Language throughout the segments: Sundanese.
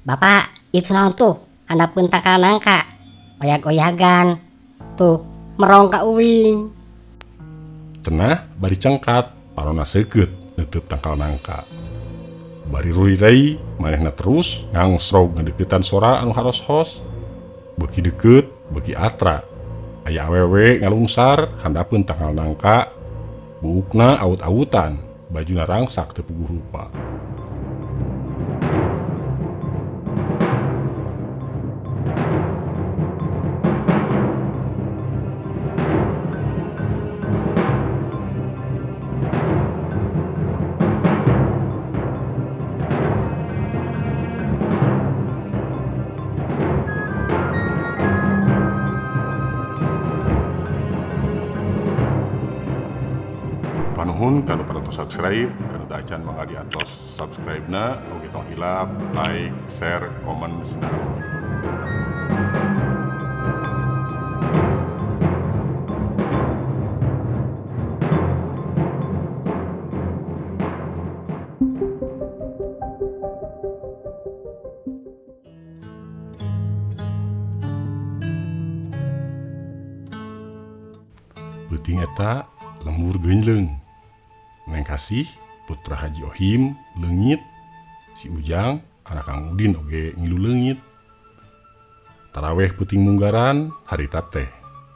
Bapak, itu naon tuh? Handapeun tangkal nangka. Oyag-oyagan. Tuh, merong ka uing. Cenah bari cengkat, parona seukeut neuteub tangkal nangka. Bari rurirei manehna terus ngangsrog ngadeuketan sora anu haros-hos. Beuki deukeut, beuki atra. Aya awewe ngalungsar handapeun tangkal nangka. Buukna awut-awutan, bajuna rangsak teu puguh rupa. Panuhun kanu parantos subscribe, kanu teu acan mangga diantos subscribe-na, oge tong hilap, like, share, komen, sareng. Peuting eta lembur geunjleung. Neng Kasih, putra Haji Ohim, leungit. Si Ujang, anak Kang Udin oge ngilu leungit. Taraweh peuting munggaran harita teh.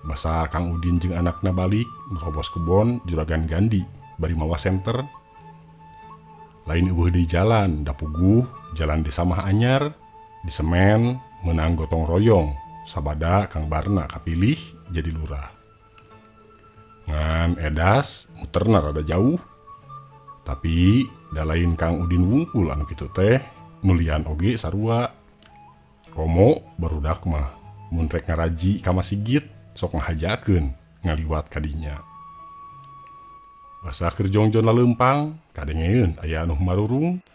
Basa Kang Udin jeung anakna balik nerobos kebon juragan Gandi bari mawa senter. Lain eueuh deui jalan, da puguh jalan desa mah anyar, di semen meunang gotong royong sabada Kang Barna kapilih jadi lurah. Ngan edas muterna rada jauh. Tapi da lain Kang Udin wungkul anu kitu teh, nulian oge sarua. Komo barudak mah mun rek ngaraji ka masigit sok ngahajakeun ngaliwat ka dinya. Basa keur jongjon laleumpang kadengeun aya anu marurung.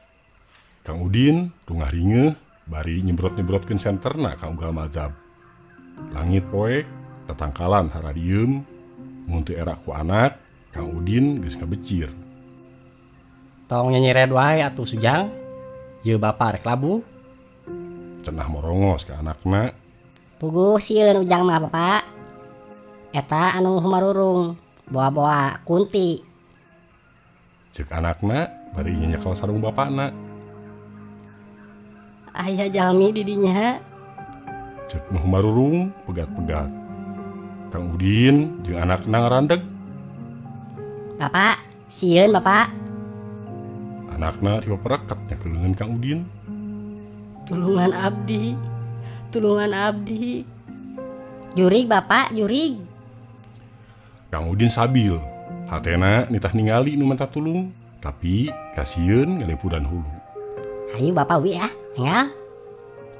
Kang Udin tungah ringeuh bari nyebrot-nyebrotkeun senterna ka unggal mazhab. Langit poek tatangkalan haradieum mun teu era ku anak Kang Udin geus ngabecir. Tong nyenyered wae atuh Sujang. Ieu bapa rek labuh. Cenah morongos ka anakna. Puguh sieun Ujang mah bapak. Eta anu humarurung, boa-boa kunti. Ceuk anakna bari nyekel sarung bapakna. Aya jalmi di dinya. Ceuk nu humarurung pegat-pegat. Kang Udin jeung anakna ngarandeg. Bapak, sieun bapak. Anakna tiba perekat nyekel leungeun Kang Udin. Tulungan abdi, tulungan abdi. Jurig bapak, jurig. Kang Udin sabil, hatena nitah ningali nu menta tulung, tapi kasieun ngalimpudan hulu. Hayu bapak wi ah, enggal.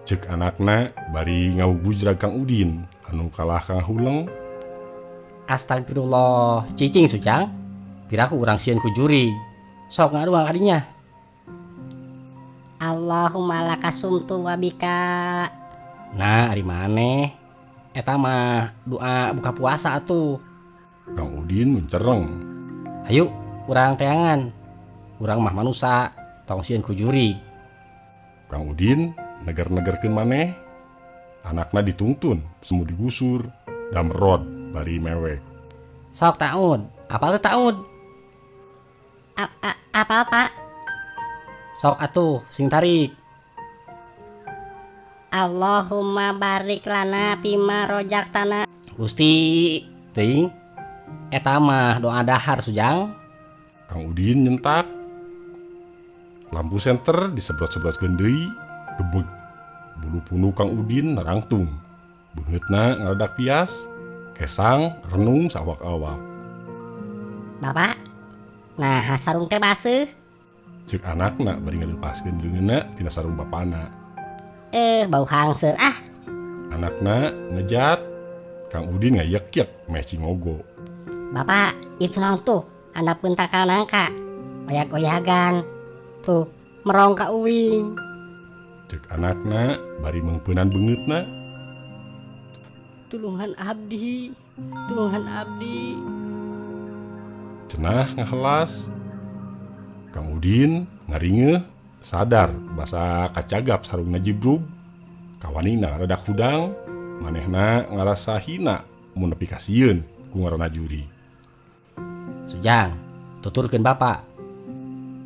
Ceuk anakna bari ngawugujrag Kang Udin anu kalah kang huleng. Astagfirullah, cicing Sujang. Piraku urang sieun ku jurig. Sok ngaruang kadinya. Allahumma lakasumtu wabika. Nah, ari maneh eta mah doa buka puasa atuh. Kang Udin mencereng. Hayu urang teangan. Urang mah manusa, tong sieun ku jurig. Kang Udin neger-negerkeun maneh. Anakna ditungtun, semu digusur, damrod bari mewek. Sok taud, apal teu taud? Apal pak? Sok atuh, sing tarik. Allahumma barik lana fima rojaktana. Gusti, teuing. Eta mah doa dahar Sujang. Kang Udin nyentak. Lampu senter disebrot-sebrotkeun deui, gebeg. Bulu punu Kang Udin narangtung. Beungeutna ngaradak pias, kesang renung sawak-awak. Bapak, nah sarung teh baseuh. Ceuk anakna bari ngaleupaskeun leungeunna tina sarung bapana. Bau hangseur ah. Anakna ngejat, Kang Udin ngayek-yek meh cingogo. Bapak, itu naon tuh? Handapeun tangkal nangka. Oyag-oyagan. Tuh, merong ka uing. Ceuk anakna bari meungpeunan beungeutna. Tulungan abdi, tulungan abdi. Cenah ngahelas. Kang Udin ngaringeuh Sadar basa kacagap sarungna jibrug. Kawanina rada hudang, manehna ngarasa hina mun nepi ka sieun ku ngaranna jurig. Sujang, tuturkeun bapak.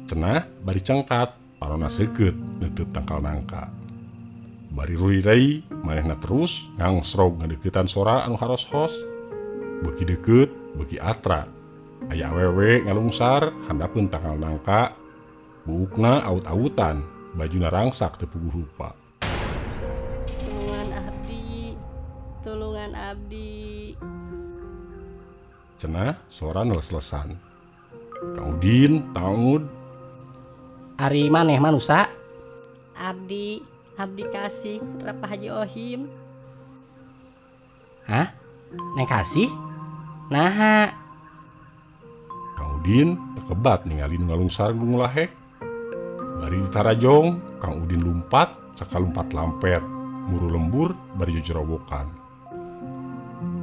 Cenah bari cengkat, parona seukeut neuteub tangkal nangka. Bari rurirei manehna terus ngangsrog ngadeuketan sora anu haros-hos. Beuki deukeut, beuki atra. Aya awewe ngalungsar handapeun tangkal nangka. Buukna aut-autan, bajuna rangsak teu puguh rupa. Tulungan abdi, tulungan abdi. Cenah sora neles-lesan. Kang Udin taud. Ari maneh manusa? Abdi, abdi Kasih putra Pak Haji Ohim. Hah? Neng Kasih? Naha? Kang Udin tekebat ningali nu ngalungsar nu ngulahek. Bari ditarajong, Kang Udin lumpat, sakalumpat lampet, muru lembur bari jojorowokan.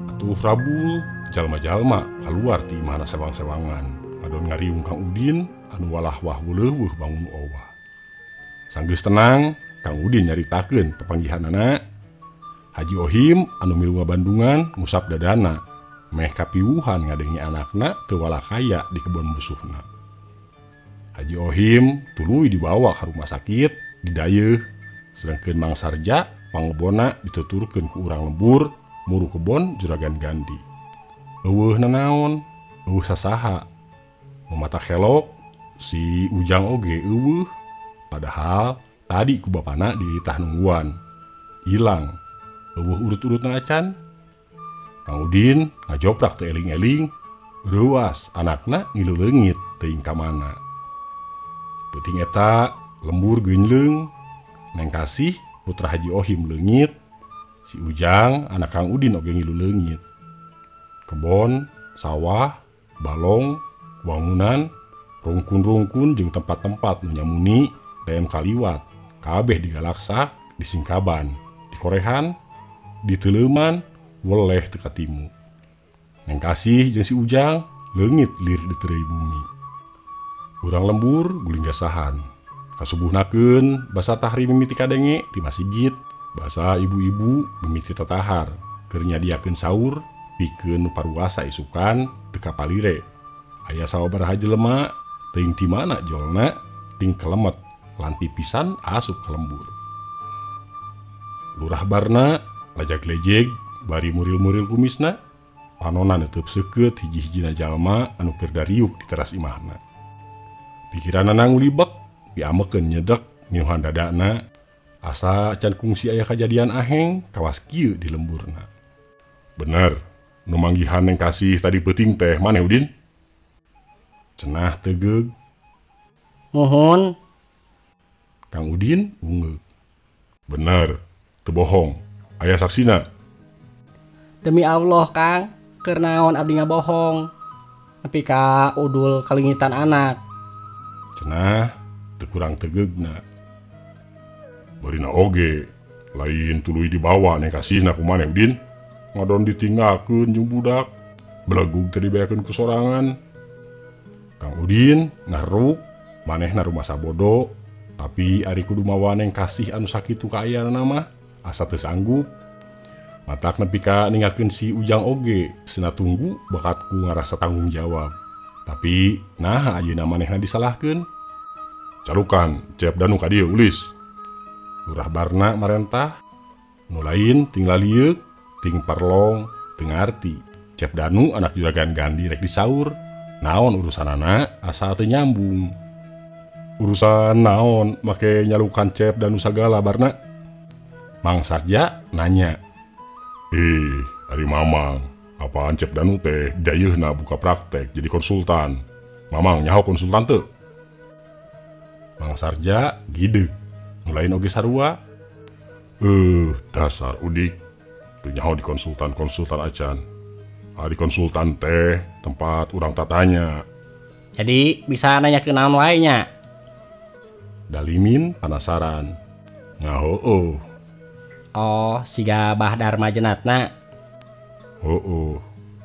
Atuh rabul, jalma-jalma kaluar ti imahna sewang-sewangan. Ngadon ngariung Kang Udin anu walah wah wuleuweuh bangun owah. Sanggeus tenang, Kang Udin nyaritakeun pepanggihanana. Haji Ohim anu milu ngabandungan ngusap dadana, meh kapiwuhan ngadenge anakna teu walakaya di kebon musuhna. Haji Ohim tuluy dibawa ka rumah sakit, didayeuh. Sedangkeun Mang Sarja pangebonna dituturkeun ku urang lembur, muru kebon juragan Gandi. Eueuh nanaon, eueuh sasaha. Mamata kelok si Ujang oge eueuh, padahal tadi ku bapana dititah nungguan. Ilang, eueuh urut-urutna acan. Kang Udin ngajoprak teu eling-eling, reuas anakna ngilu leungit teuing ka mana. Peuting eta lembur geunleung, Neng Kasih putra Haji Ohim leungit, si Ujang anak Kang Udin oge ngilu leungit. Kebon, sawah, balong, wangunan, rungkun-rungkun jeung tempat-tempat nu nyamuni teh kaliwat, kabeh digalaksak, disingkaban, dikorehan, diteuleuman, weleh teu katimu. Neng Kasih jeung si Ujang leungit lir ditereuy bumi. Urang lembur guling gasahan. Kasubuhnakeun basa tahri mimiti kadenge ti masigit, basa ibu-ibu mimiti tatahar keur nyadiakeun saur pikeun nu paruasa isukan teu kapalire. Aya sababaraha jelema teuing ti mana jolna ting kelemet lanti pisan asup ka lembur. Lurah Barna lajag-lejeg bari muril-muril kumisna, panona neuteub seukeut hiji-hijina jalma anu keur dariuk di teras imahna. Pikiranana ngulibek, diamekeun nyedek minuhan dadana, asa can kungsi aya kajadian aheng kawas kieu di lemburna. Bener, nu manggihan Neng Kasih tadi peuting teh maneh Udin? Cenah tegeug. Muhun. Kang Udin ungeuk. Bener, teu bohong, aya saksina. Demi Allah Kang, keur naon abdi ngabohong. Nepi ka udul kalingitan anak. Cenah teu kurang tegeugna. Barina oge lain tuluy dibawa Neng Kasihna ku maneh Udin. Ngadon ditinggalkeun jeung budak, belegug teh dibeakeun ku sorangan. Kang Udin ngaruk manehna rumasa bodo, tapi ari kudu mawa Neng Kasih anu sakitu kaayaanna mah asa teu sanggup. Matak nepi ka ninggalkeun si Ujang oge, sena tunggu bakat ku ngarasa tanggung jawab. Tapi naha ayeuna manehna disalahkeun? Calukan Cep Danu ka dieu ulis. Lurah Barna marentah, nu lain ting lalieuk, ting parlong, teu ngarti. Cep Danu anak juragan Gandi rek disaur, naon urusanana asa teu nyambung. Urusan naon make nyalukan Cep Danu sagala Barna? Mang Sarja nanya. Ari Mamang, apaan Cep Danu teh dayeuhna buka praktek jadi konsultan. Mamang nyaho konsultan teu? Mang Sarja gideug, nu lain oge sarua. Dasar udik, teu nyaho di konsultan-konsultan acan. Ari konsultan teh tempat urang tatanya. Jadi bisa nanya ke naon wae nya? Dalimin penasaran. Ngaho. Oh, siga Bah Dharma Jenatna. Oh,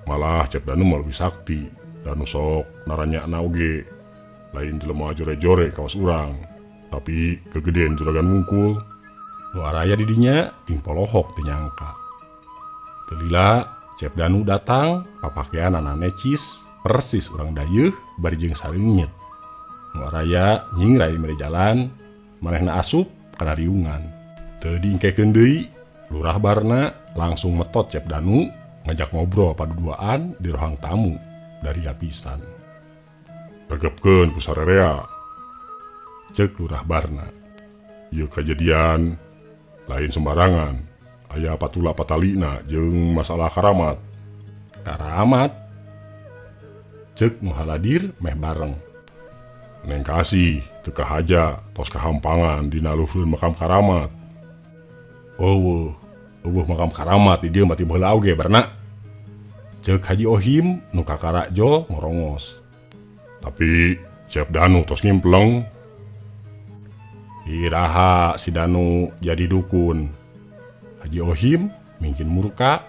malah Cep Danu mah lebih sakti. Danu sok naranyana oge. Lain jelema jore-jore kawas urang. Tapi kegedean juragan wungkul. Nu araya di dinya ting polohok teu nyangka. Teu lila Cep Danu datang papakeanana necis persis urang dayeuh bari jeung saleungit. Nu araya nyingrai mere jalan manehna asup kana riungan. Teu diingkekeun deui Lurah Barna langsung metot Cep Danu ngajak ngobrol paduduaan di rohang tamu dari lapisan. Regepkeun ku sarerea. Cek Lurah Barna. Ieu kajadian lain sembarangan. Aya patula patalina jeung masalah karamat. Karamat? Cek nu haladir meh bareng. Neng Kasih teu kahaja tos kahampangan dina luhureun makam karamat. Eueuh, eueuh makam karamat di dieu mah ti baheula oge Barna. Cek Haji Ohim nu kakara jol ngorongos. Tapi Cep Danu tos ngimpleng. Iraha si Danu jadi dukun. Haji Ohim mingkin murka.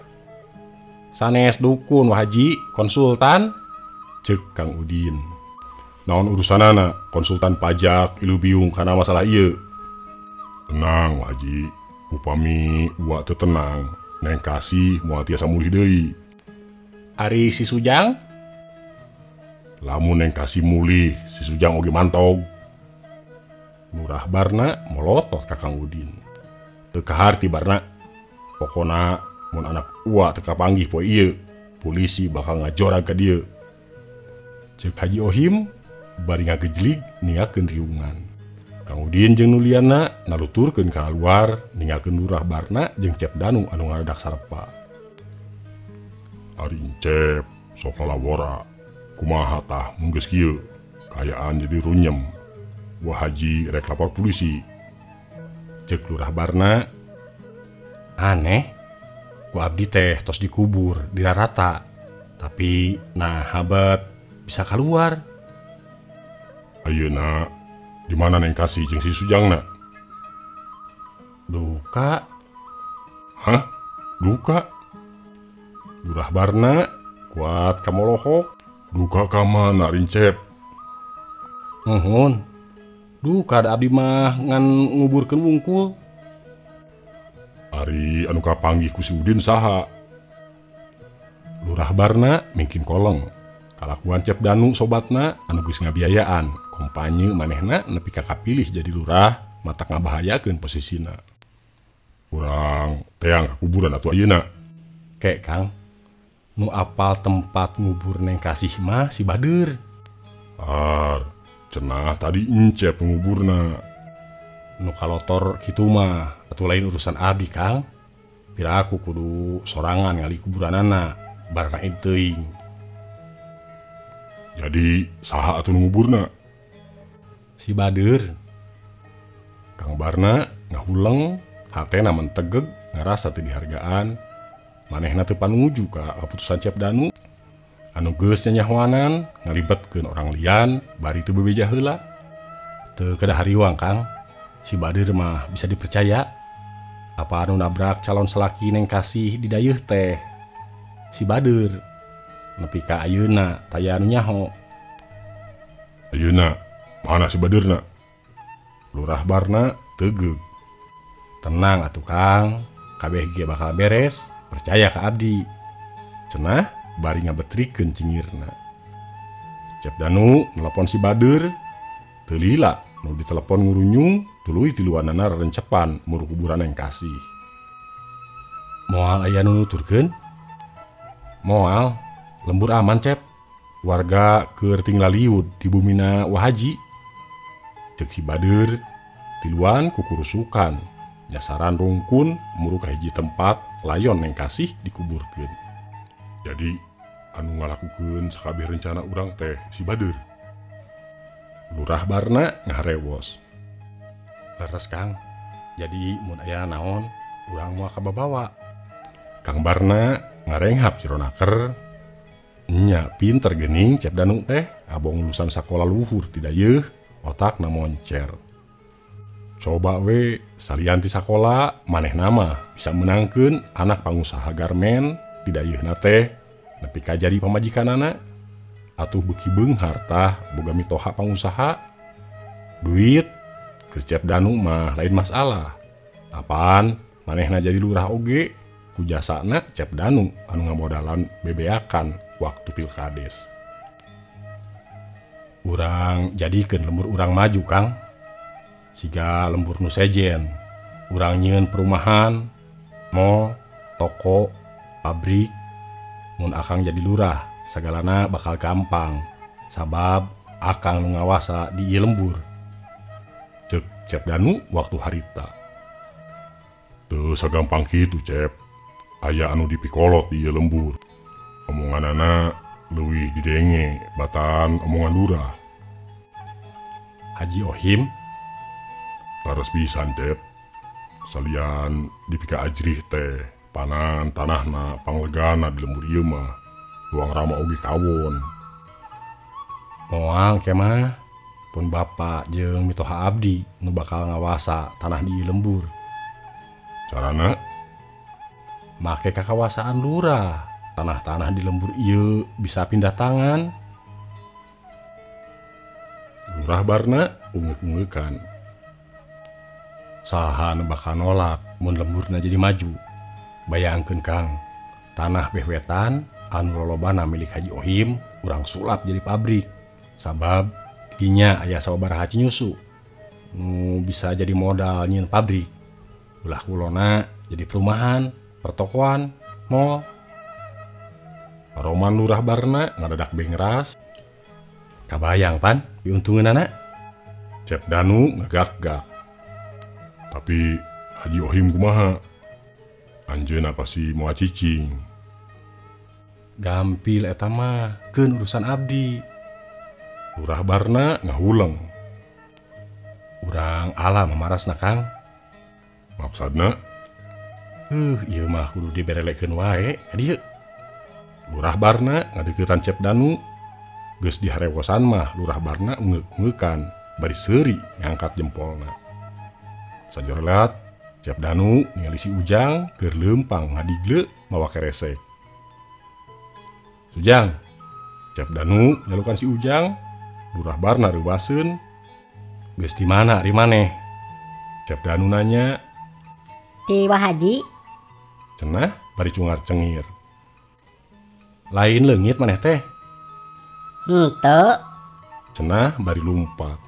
Sanes dukun wah Haji, konsultan. Cek Kang Udin. Naon urusanana konsultan pajak ilu biung kana masalah ieu. Tenang wah Haji, upami uwa teu tenang, Neng Kasih moal tiasa mulih deui. Ari si Sujang? Lamun Neng Kasih mulih, si Sujang oge mantog. Lurah Barna molotot ka Kang Udin. Teu kaharti Barna. Pokona mun anak uwa teu kapanggih poe ieu, polisi bakal ngajorag ka dieu. Cek Haji Ohim bari ngagejlig ningakeun riungan. Kang Udin jeung Nuliana naluturkeun ka luar ninggalkeun Lurah Barna jeung Cep Danu anu ngaradak sarepa. Ari Cep sok lalawora kumaha tah mun geus kieu kaayaan jadi runyem. Wah Haji rek lapor polisi. Cek Lurah Barna aneh ku abdi teh tos dikubur dirarata tapi nah habat bisa keluar. Ayeuna di mana Neng Kasih jeung si Sujangna? Duka. Hah? Duka? Lurah Barna kuat kamolohok. Duka ka mana Rincep? Nuhun. Duka da abdi mah ngan nguburkeun wungkul. Ari anu kapanggih ku si Udin saha? Lurah Barna mingkin koleng. Kalakuan Cep Danu sobatna anu geus ngabiayaan kompanye manehna nepi ka kapilih jadi lurah matak ngabahayakeun posisina. Urang teang ka kuburan atuh ayeuna. Kek Kang, nu apal tempat ngubur Neng Kasih mah si Bader. Ar, cenah tadi Encep nguburna. Nu kalotor kitu mah atuh lain urusan abdi Kang. Piraku kudu sorangan ngali kuburanana barana teuing. Jadi saha atuh nu nguburna? Si Bader. Kang Barna ngahuleng, hatena mentegeg ngarasa teu dihargaan. Manehna teu panuju ka kaputusan Cep Danu anu geus nyanyahoanan ngalibetkeun orang lian bari teu bebeja heula. Teu kedah hariwang Kang, si Bader mah bisa dipercaya. Apa anu nabrak calon salaki Neng Kasih di dayeuh teh si Bader. Nepi ka ayeuna taya anu nyaho. Ayeuna mana si Baderna? Lurah Barna tegeug. Tenang atuh Kang, kabeh ge bakal beres, percaya ka abdi. Cenah bari ngabetrikeun cingirna. Cep Danu nelepon si Bader. Teu lila nu ditelepon ngurunyung tuluy tiluanana rencepan muru kuburan Neng Kasih. Moal aya nu nuturkeun? Moal, lembur aman Cep. Warga keur tinglaliud di bumina Wa Haji. Cek si Bader tiluan kukurusukan nyasaran rungkun muru ka hiji tempat layon Neng Kasih dikuburkeun. Jadi anu ngalakukeun sakabeh rencana urang teh si Bader. Lurah Barna ngaharewos. Leres Kang, jadi mun aya naon urang moal kababawa. Kang Barna ngarenghap jero naker. Nya pinter geuning Cep Danu teh abong lulusan sakola luhur ti dayeuh otakna moncer. Coba we salian ti sakola manehna mah bisa meunangkeun anak pangusaha garmen ti dayeuhna teh nepi ka jadi pamajikanana. Atuh beuki beunghar tah boga mitoha pangusaha. Duit Keur Cep Danu mah lain masalah. Apaan manehna jadi lurah oge ku jasana Cep Danu anu ngamodalan bebeakan waktu pilkades. Urang jadikeun lembur urang maju Kang. Siga lembur nu sejen. Urang nyieun perumahan, mall, toko, pabrik. Mun akang jadi lurah, sagalana bakal gampang. Sabab akang nu ngawasa di ieu lembur. Cek Cep Danu waktu harita. Teu sagampang kitu Cep. Aya anu dipikolot di ieu lembur. Omonganana leuwih didenge batan omongan lurah. Haji Ohim taros pisan Cep. Salian dipika ajrih teh panan tanahna panglegana di lembur ieu mah. Luang rama oge kawon. Moal kemah pun bapak jeung mitoha abdi nu bakal ngawasa tanah di lembur. Carana make kakawasaan lurah. Tanah-tanah di lembur ieu bisa pindah tangan. Lurah Barna ungeuk-ungeukan. Saha nu bakal nolak mun lemburna jadi maju. Bayangkeun Kang, tanah behwetan anu lolobana milik Haji Ohim urang sulap jadi pabrik. Sabab dinya aya sababaraha nyusu nu bisa jadi modal nyieun pabrik. Ulah kulona jadi perumahan, pertokoan, mall. Roman Lurah Barna ngadadak bengras. Kabayang pan diuntungeunana. Cep Danu ngagak-gak. Tapi Haji Ohim kumaha? Anjeunna pasti moal cicing. Gampil eta mah keun urusan abdi. Lurah Barna ngahuleng. Urang ala mamarasna Kang. Maksudna? Ieu mah kudu diberelekeun wae ka dieu. Lurah Barna ngadeuketan Cep Danu. Geus diharewosan mah Lurah Barna ungeuk-ungeukan bari seuri ngangkat jempolna. Sajorelat Cep Danu ningali si Ujang keur leumpang ngadigle mawa keresek. Ujang, Cep Danu nyalukan si Ujang. Lurah Barna reuwaseun. Geus di mana ari maneh? Cep Danu nanya. Di Wa Haji. Cenah bari cungar cengir. Lain leungit maneh teh. Henteu. Cenah bari lumpat.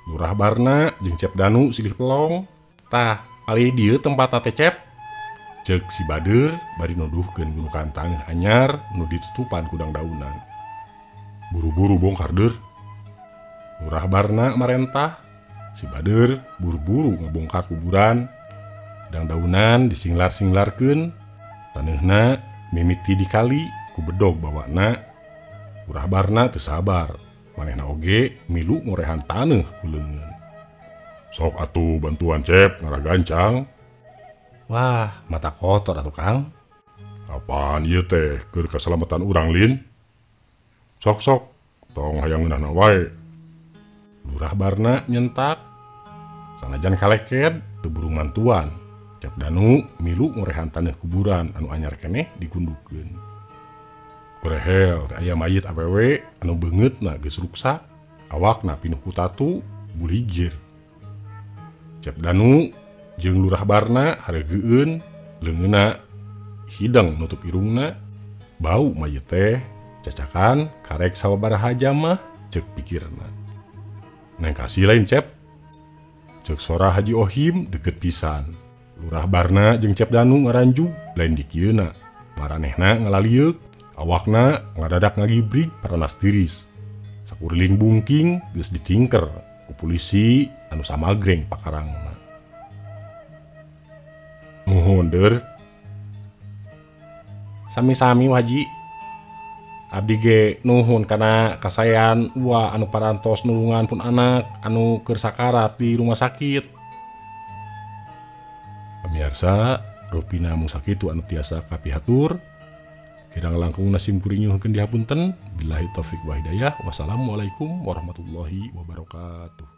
Lurah Barna jeung Cep Danu silih pelong. Tah, ali dieu tempatna teh Cep. Ceuk si Bader bari nuduhkeun gunukan taneuh anyar nu ditutupan ku dangdaunan. Buru-buru bongkar deur. Lurah Barna marentah. Si Bader buru-buru ngabongkar kuburan. Dangdaunan disinglar-singlarkeun. Taneuhna mimiti dikali ku bedog bawana. Lurah Barna teu sabar. Manehna oge milu ngorehan taneuh ku leungeun. Sok atuh bantuan Cep ngaragancang. Wah, mata kotor atuh Kang. Apaan ieu teh keur kasalamatan urang lin? Sok-sok tong hayang ngeunahna wae. Lurah Barna nyentak. Sanajan kaleked teu buru mantuan. Cep Danu milu ngorehan taneuh kuburan anu anyar keneh digundukeun. Grehel aya mayit awewe anu beungeutna geus ruksak, awakna pinuh ku tatu buligir. Cep Danu jeung Lurah Barna hareugeueun, leungeunna hideng nutup irungna, bau mayit teh cacakan karek sababaraha jam mah ceuk pikirna. Neng kasih lain Cep. Ceuk sora Haji Ohim deket pisan. Lurah Barna jeung Cep Danu ngaranjug lain dikieuna. Maranehna ngalalieuk, awakna ngadadak ngagibrig paranas tiris. Sakuriling bungking geus ditingker ku polisi anu samagreng pakarangna. Nuhun deur. Sami-sami Haji. Abdi ge nuhun kana kasayan ua anu parantos nulungan pun anak anu keur sakarat di rumah sakit. Pamiarsa, rupina mung sakitu anu tiasa kapihatur. Kirang langkung sim kuring nyuhunkeun dihapunten. Billahi taufik wa hidayah. Wassalamualaikum warahmatullahi wabarakatuh.